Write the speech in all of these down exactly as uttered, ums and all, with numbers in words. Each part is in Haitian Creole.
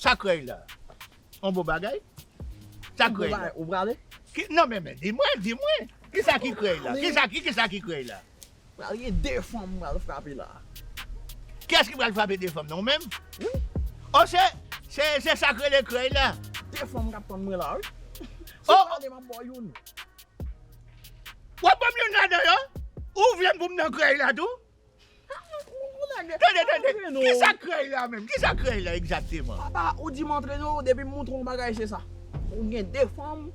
Sa krèy la? On bon bagay? Sa krèy la? Ou prale? Ki, non, men, men, di mwen, di mwen. Kisa ki krèy la? Kisa ki, kisa ki krèy la? Pral gen de fanm m pral frape la. Kiyès ki pral frape de fanm nan? Ou menm? Wi. Oh, se, se, se sa k rele krèy la? De fanm k ap tann mwen la, wi. Si w prale, m ap ba w youn. W ap ban m youn ladan yo? Ou vle m pou m nan krèy la tou? Tande, tande. Kisa krèy la menm? Kisa krèy la egzakteman? Papa, ou di m antre yo, depi m moutre w yon bagay, se sa. Ou gen de fanm,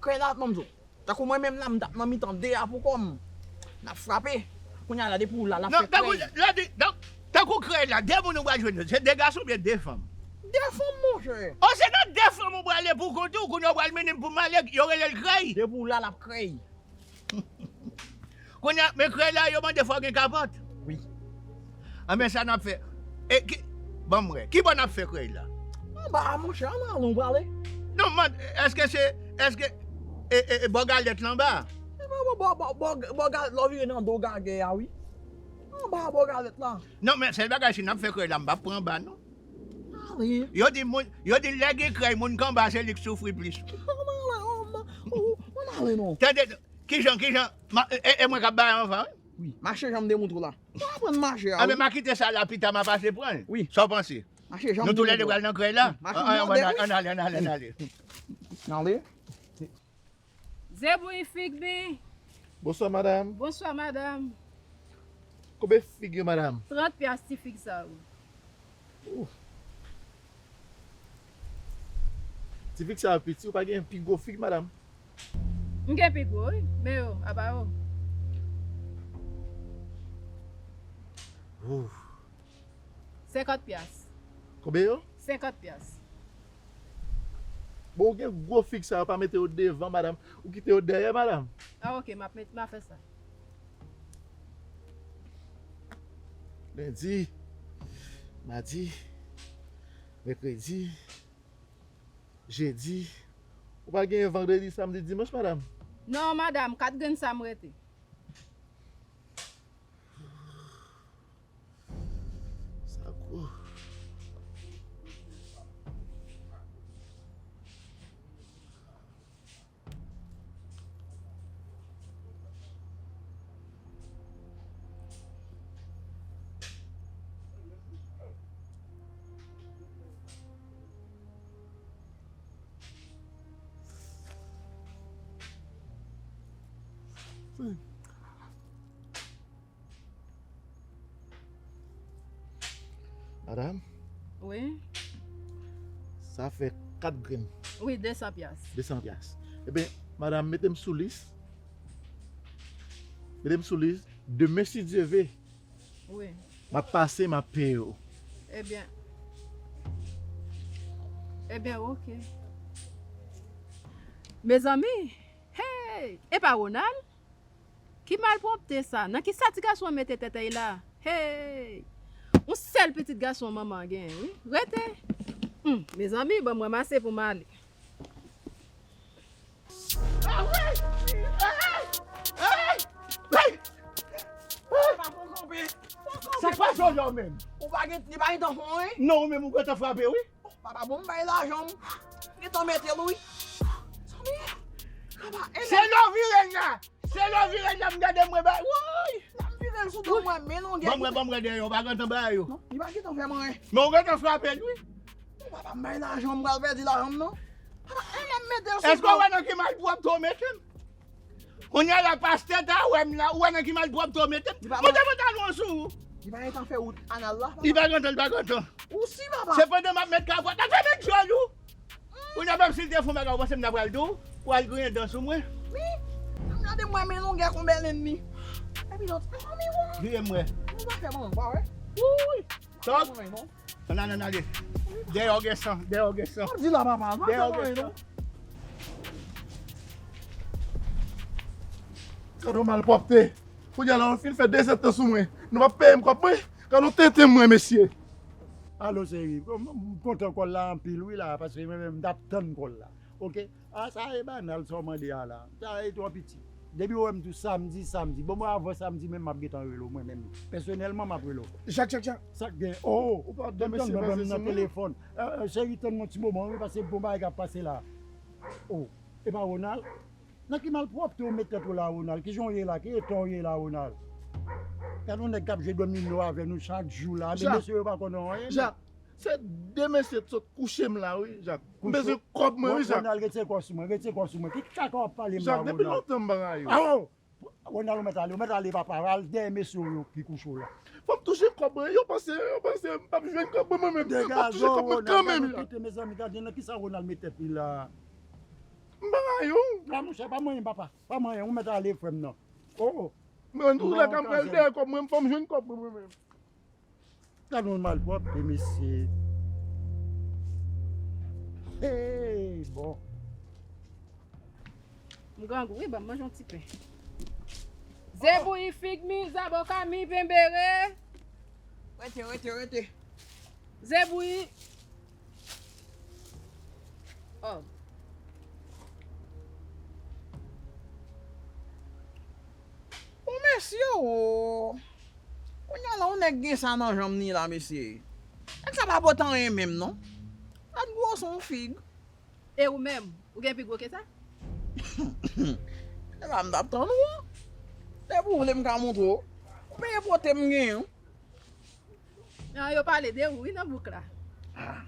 krèy la ap ban m zo. Tankou mwen menm la, m t ap nan mitan de a pou kò m. N ap frape. Kounye a la, depi w la, l ap fè krèy. Non, tankou, tankou krèy la, de moun ou pral jwenn yo, se de gason oubyen de fanm? De fanm, monchè. Oh, se nan de fanm ou prale pou kont ou, kounye a w pral mennen m pou m ale, yo rele l krèy. Depi w la, l ap krèy. Kounye a, men krèy la, yo mande fò gen kapòt. Wi. Anben, sa n ap fè. E ki, ban m wè. Ki bò n ap fè krèy la? Anba a, monchè, ann ale, nou prale. Non, man, èske se, èske, e, e, e, bò galèt la anba a? E bò, bò, bò, bò, bò, bò galèt la, w vire nan do gagè a, wi. Anba a, bò galèt la. Non, men sèl bagay, si n ap fè krèy la, m p ap pran anba, non. Ale. Yo di moun, yo di lè gen krèy, moun k anba, se li k soufri plis. Ann ale, ann, ou, ann ale, non. Tande, kijan, kijan, ma, e, e, e mwen k ap bay anvan, wi? Wi, mache jan m te moutre w la. Ou aprann mache a, wi. Anben, m a kite sa la, pita m a pase pran l. Wi. Sa w panse? Mache jan m te moutre w la. Nou toulède pral nan krèy la? Wi, mache jan m te moutre w la. Ann ale, ann ale, ann ale. Ann ale. Zebouyi fig mi. Bonswa, madanm. Bonswa, madanm. Konbyen fig yo, madanm? Trant pyas ti fig sa yo. Ouf. Ti fig sa yo piti, ou pa gen pi gwo fig, madanm? M gen pi gwo, wi. Men yo, apa yo? Ouf. Senkant pyas. Konbyen yo? Senkant pyas. Bon, ou gen gwo fig sa yo, pa mete yo devan, madanm. Ou kite yo dèyè, madanm. Ah, ok, m ap met, m a fè sa. Lendi, madi, mèkredi, jedi. Ou pa genyen vandredi, samdi, dimanch, madanm? Non, madanm, kat grenn sa m rete. Sa gwo. Madanm? Wi. Sa fè kat grenn. Wi, de san pyas. De san pyas. Ebyen, madanm, mete m sou lis. Mete m sou lis. Demen, si Dye ve, wi, m ap pase, m ap peye w. Ebyen. Ebyen, ok. Mezanmi, hey! E pa Ronald? Ki malpwòpte sa? Nan ki sa ti gason an mete tèt a l la? Hey! Yon sèl pitit gason manman an genyen, wi. Rete! Hum, mezanmi, ban m ranmase pou m ale. Sa k pase w la menm? Ou pa gen, li pa gen tan fè w anyen? Non, ou menm ou gentan frape, wi. Papa, bon, m bay lajan m. Gentan mete l, wi. Zanmi, papa, e se lè w vire l la. Se lè w vire l la, m gade mwen bay. Woy! Lè m vire l sou do mwen, men longuè. Ban m wè, ban m wè dèyè, w pa gentan bay yo. Non, li pa gentan fè m anyen. Men w gentan frape l, wi. Papa, m bay lajan m, m pral pèdi lajan m, non. Papa, e lè m mete l sou do. Èske w wè nan ki malpwòpte w mete m? Kounye a la, pastè ta wè m la, ou wè nan ki malpwòpte w mete m? Li pa mal. Monte pantalon sou ou. Li pa gentan fè wout anal la, papa. Li pa gentan, li pa gentan. Ou si, papa. Se pandan m ap met kapòt la, fè met djòl ou. Ou nan menm si l te fon bagay, ou panse m ta pral di w, ou al griyen dan sou mwen? Wi. Gade mwen, men longè konbèlen li. Epi lòt, mezanmi, wè. Griye mwen. Ou pa fè mwen, pa wè? Wouy. Tòg. Ann ale, ann ale. Dèyè w gen san, dèyè w gen san. Ou di la, papa, pa fè mwen, non. Gade yon malpwòpte. Kounye a la, ou fin fè dezèdtan sou mwen. Nou p ap peye m kòb mwen. Gade yon tenten mwen, mesye. Alo, cheri. M, m kontan kòl la anpil, wi, la, paske mwen menm, m t ap tann kòl la. Oke? A, sa e banal, sa w mande a la. Sa e twò piti. Depi w wè m tou samdi, samdi. Bon, mwen avan samdi menm m ap gentan rele w mwen menm. Pèsonèlman m ap rele w. Jak, Jak, Jak. Sa k gen? Oh, oh. Ou pa de mesye, ban m nan telefòn. Cheri, tann mwen ti moman, wi, paske bon bagay k ap pase la. Oh, e pa Ronald? Nan ki malpwòpte ou met tèt ou la, Ronald? Kijan w ye la? Ki eta w ye la, Ronald? Gad yon nèg k ap jwe domino avè nou chak jou la. Men mesye yo pa konnen anyen. Jak, se de mesye t sot kouche m la, wi, Jak. M bezwen kòb mwen, wi, Jak. Ronald, retire kò sou mwen, retire kò sou mwen. Ki kaka w ap pale m la, Ronald? Jak, depi lontan m pa rayi w. Awo! Ronald, ou mèt ale, ou mèt ale, papa. Al dèyè mesye w yo ki kouche w la. Fò m touche kòb mwen. Yo panse, yo panse m p ap jwenn kòb mwen, mwen menm. Fò m touche kòb mwen kanmenm, Jak. Kite, mezanmi, gade nan kisa Ronald met tèt li la. M pa rayi w. A, monchè, pa manyen, papa. Pa manyen, ou mèt ale, frè m nan. Oh, oh. Men tou lè ka m pral dèyè kòb mwen, fò m jwenn kòb mwen, mwen menm. Gad yon malpwòpte, mesye. Hey, bon. M grangou, wi, ban m manje yon ti pen. Ze bouyi, fig mi, zaboka mi, penbere. Rete, rete, rete. Ze bouyi. Oh. O mesye o! Kounye a la, yon nèg gen sa nan janm li la, mesye. Nèg sa pa pote anyen menm, non. Gad gwosè yon fig. E ou menm, ou gen pi gwo ke sa? E la m t ap tann ou an. Depi ou vle m ka montre w. Ou peye pote m genyen. An, yo pale de ou, wi, nan bouk la. Ah.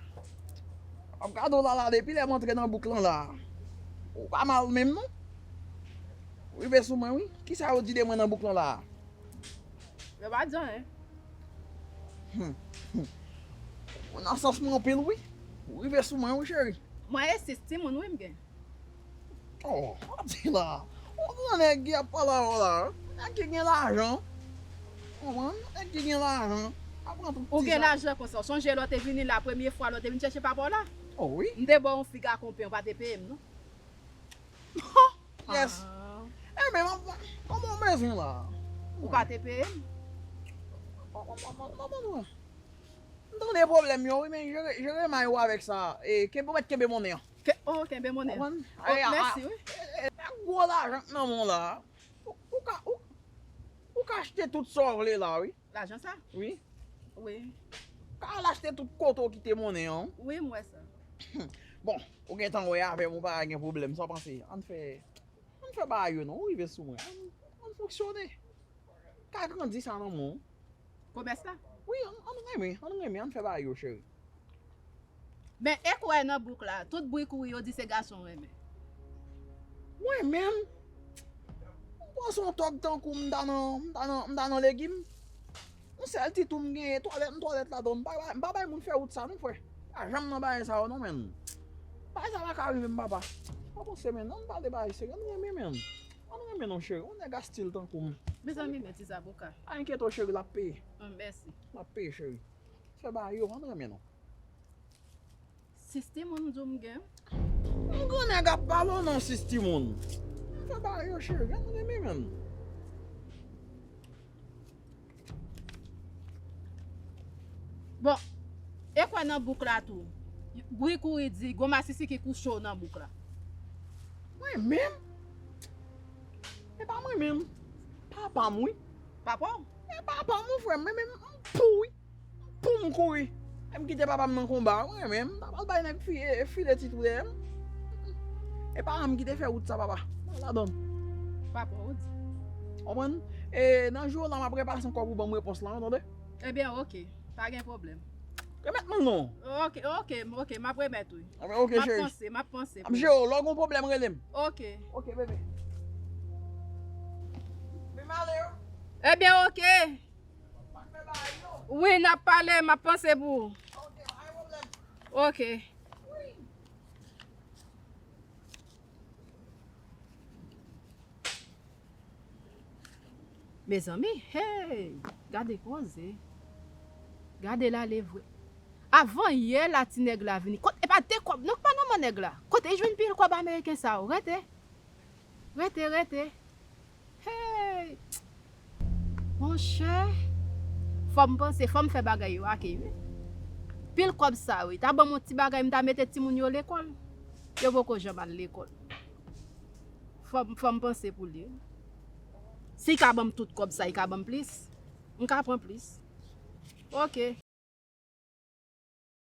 M ap gade w la, la, depi lè m antre nan bouk lan la. Ou pa mal menm, non. Ou rive sou mwen, wi. Kisa yo di de mwen nan bouk lan la? Yo pa di anyen. Hmm. Ou nan sans mwen anpil, wi. Ou rive sou mwen, wi, cheri. Mwen e sis timoun, wi, m gen. Oh, w ap di la. Yon gran nèg ki ap pale avè w la. Nèg ki gen lajan. Konprann? Nèg ki gen lajan. Pa pran tout ti sa. Ou gen lajan konsa. W sonje lè w te vini la, premye fwa lè w te vin chèche papa w la? Oh, wi. M te ba w yon fig ak yon pen, ou pa te peye m, non. Yes. Ah. Enben, m ap, kòman w bezwen la? Ou pa te peye m? M tande pwoblèm yo, wi, men jere, jere may ou avèk sa. E, kenbe, ou mèt kenbe monnen an. Ke, oh, kenbe monnen. Konprann? Oh, mèsi, wi. E, e, e, gwo lajan k nan men w la. Ou, ou ka, ou, ou ka achte tout sa w vle la, wi. Lajan sa? Wi. Wi. Ou ka al achte tout kote w kite monnen an. Wi, m wè sa. Bon, ou gentan wè avè m, ou pa gen pwoblèm, sa w panse? Ann fè, ann fè bagay yo non, ou rive sou mwen. Ann, ann fonksyone. Ka grandi sa nan men w. Komès la? Wi, ann, ann renmen, ann renmen, ann fè bagay yo, cheri. Men e kwè nan bouk la, tout bri kouri yo di se gason w renmen. Mwen menm, m panse yon tòg tankou m ta nan, m ta nan, m ta nan legim. Yon sèl ti twou m genyen, twalèt, m twalèt ladan, m pa, m pa bay moun fè wout sa non, frè. Pa janm nan bagay sa yo non, menn. Bagay sa pa ka rive m, papa. Pa panse, menn, ann pale bagay serye, ann renmen, menn. Ann renmen non, cheri, yon nèg a stil tankou m. Mezanmi, men ti zaboka. Pa enkyete w, cheri, l ap peye. Hum, mèsi. L ap peye, cheri. Fè bagay yo, ann renmen non. Sis timoun m di w m gen. Yon gran nèg ap pale w non, sis timoun. Fè bagay yo, cheri, ann renmen menm. Bon, e kwè nan bouk la tou. Bri kouri di, gon masisi ki kouche w nan bouk la. Mwen menm? E pa mwen menm. Papa m, wi. Papa w? E papa m, wi, frè m. Mwen menm, m pou, wi. M pou m kouri. E m kite papa m nan konba. Mwen menm, m ta pral bay nèg fi-, e, file ti twou dèyè m. E papa m ki te fè wout sa, papa. Ladan. Papa w di. Konprann? E nan jou la, m ap repase ankò pou ban m repons la, w tande? Ebyen, oke. Pa gen pwoblèm. Remèt mwen l non. Oke, oke, oke, m ap remèt ou. Oke, cheri. M ap panse, m ap panse. M ap jere w. Lè w gen pwoblèm, rele m. Oke. Oke, bebe. Men m ale, wi. Ebyen, oke. Pa fè bagay, non. Wi, n ap pale, m ap panse pou ou. Oke, pa gen pwoblèm. Oke. Wi. Mezanmi, hey! Gade koze. Gade l ale vre. Avan yè la ti nèg la vini. Kot, epa de kòb, non pa nan men nèg la. Kote l jwenn pil kòb ameriken sa yo? Rete. Rete, rete. Hey! Monchè, fò m panse, fò m fè bagay yo ake, wi. Pil kòb sa, wi. Ta ban m yon ti bagay, m ta mete timoun yo lekòl. Yo poko janm al lekòl. Fò m, fò m panse pou li, wi. Si l ka ban m tout kòb sa, li ka ban m plis. M ka pran plis. Ok.